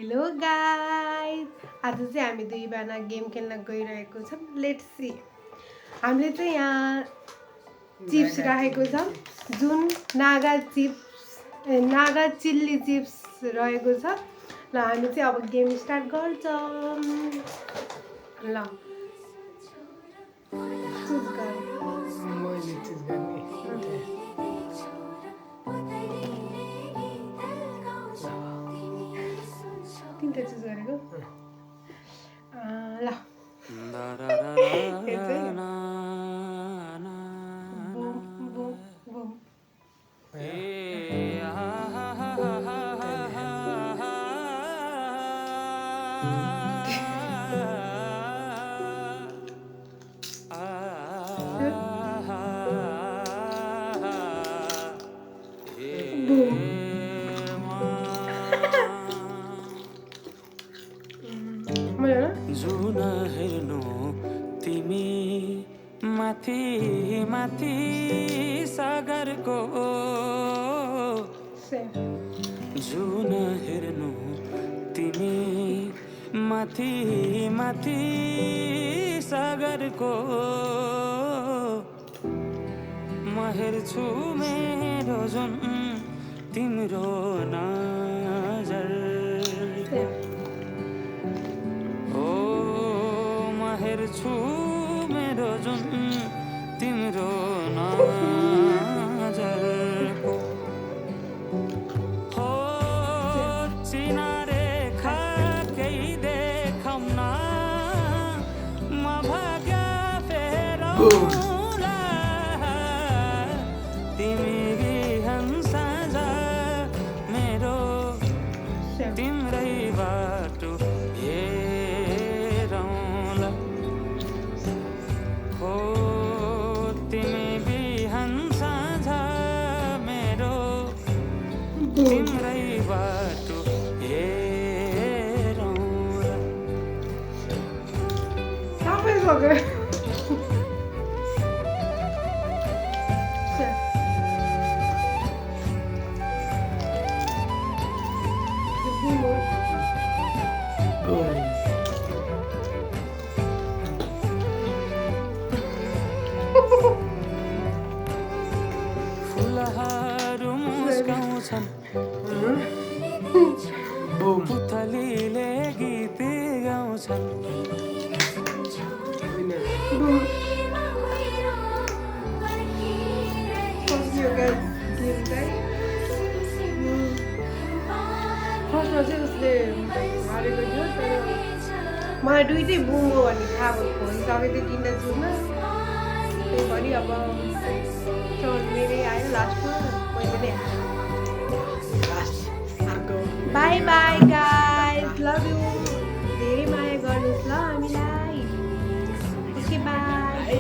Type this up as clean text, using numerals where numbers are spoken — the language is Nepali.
हेलो गाइस, आज चाहिँ हामी दुईजना गेम खेल्न गइरहेको छौँ। Let's see. हामीले चाहिँ यहाँ चिप्स राखेको छ, जुन नागा चिल्ली चिप्स रहेको छ। ल हामी चाहिँ अब गेम स्टार्ट गर्छौँ। ल चुज गर। मैले चुज गर्ने तिनवटा चुज गरेको। ल बुम बुम बुम। बुम। जुन हेर्नु तिमी माथि माथि सागरको जुन हेर्नु तिमी माथि माथि सागरको म हेर्छु मेरो जुन तिम्रो नजर हेर्छु मेरो जुन तिम्रो नजरको हो चिनारे केही देखाउन म भाग्य फेरौँला तिमी बिहान साँझ मेरो तिम्रै बाटो तिम्रै बाटो हेरौँला। सबै सक्यो। फुलहरू मुस्काउँछन् पुतलीले गीत गाउँछन् फर्स्टमा चाहिँ उसले हारेको थियो, तर मलाई दुइटै बुङ्गो भन्ने थाहा भएको हिसाबले त्यो तिनवटा जुनमा त्यही भरि अब चल मेरै आयो लास्टमा मैले नै by by guys, love you. धेरै माया गर्नुहोस् ल हामीलाई। Okay by.